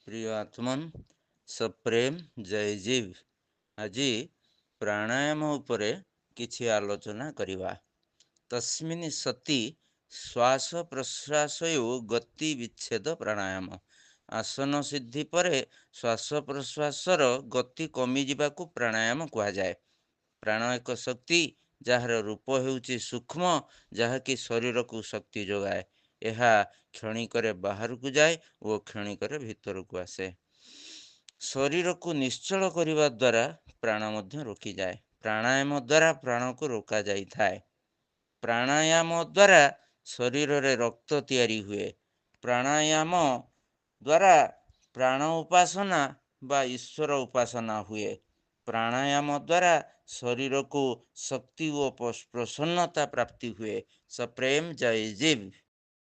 ପ୍ରିୟ ଆତ୍ମନ୍, ସପ୍ରେମ ଜୟ ଜୀବ। ଆଜି ପ୍ରାଣାୟାମ ଉପରେ କିଛି ଆଲୋଚନା କରିବା। ତସ୍ମିନ୍ ସତି ଶ୍ୱାସ ପ୍ରଶ୍ୱାସୟୋ ଗତି ବିଚ୍ଛେଦ ପ୍ରାଣାୟାମ। ଆସନ ସିଦ୍ଧି ପରେ ଶ୍ୱାସ ପ୍ରଶ୍ୱାସର ଗତି କମିଯିବାକୁ ପ୍ରାଣାୟାମ କୁହାଯାଏ। ପ୍ରାଣ ଏକ ଶକ୍ତି, ଯାହାର ରୂପ ହେଉଛି ସୂକ୍ଷ୍ମ, ଯାହାକି ଶରୀରକୁ ଶକ୍ତି ଯୋଗାଏ। ଏହା କ୍ଷଣିକରେ ବାହାରକୁ ଯାଏ ଓ କ୍ଷଣିକରେ ଭିତରକୁ ଆସେ। ଶରୀରକୁ ନିଶ୍ଚଳ କରିବା ଦ୍ୱାରା ପ୍ରାଣ ମଧ୍ୟ ରୋକିଯାଏ। ପ୍ରାଣାୟାମ ଦ୍ୱାରା ପ୍ରାଣକୁ ରୋକାଯାଇଥାଏ। ପ୍ରାଣାୟାମ ଦ୍ୱାରା ଶରୀରରେ ରକ୍ତ ତିଆରି ହୁଏ। ପ୍ରାଣାୟାମ ଦ୍ୱାରା ପ୍ରାଣ ଉପାସନା ବା ଈଶ୍ୱର ଉପାସନା ହୁଏ। ପ୍ରାଣାୟାମ ଦ୍ୱାରା ଶରୀରକୁ ଶକ୍ତି ଓ ପ୍ରସନ୍ନତା ପ୍ରାପ୍ତି ହୁଏ। ସପ୍ରେମ ଜୟ ଜୀବ।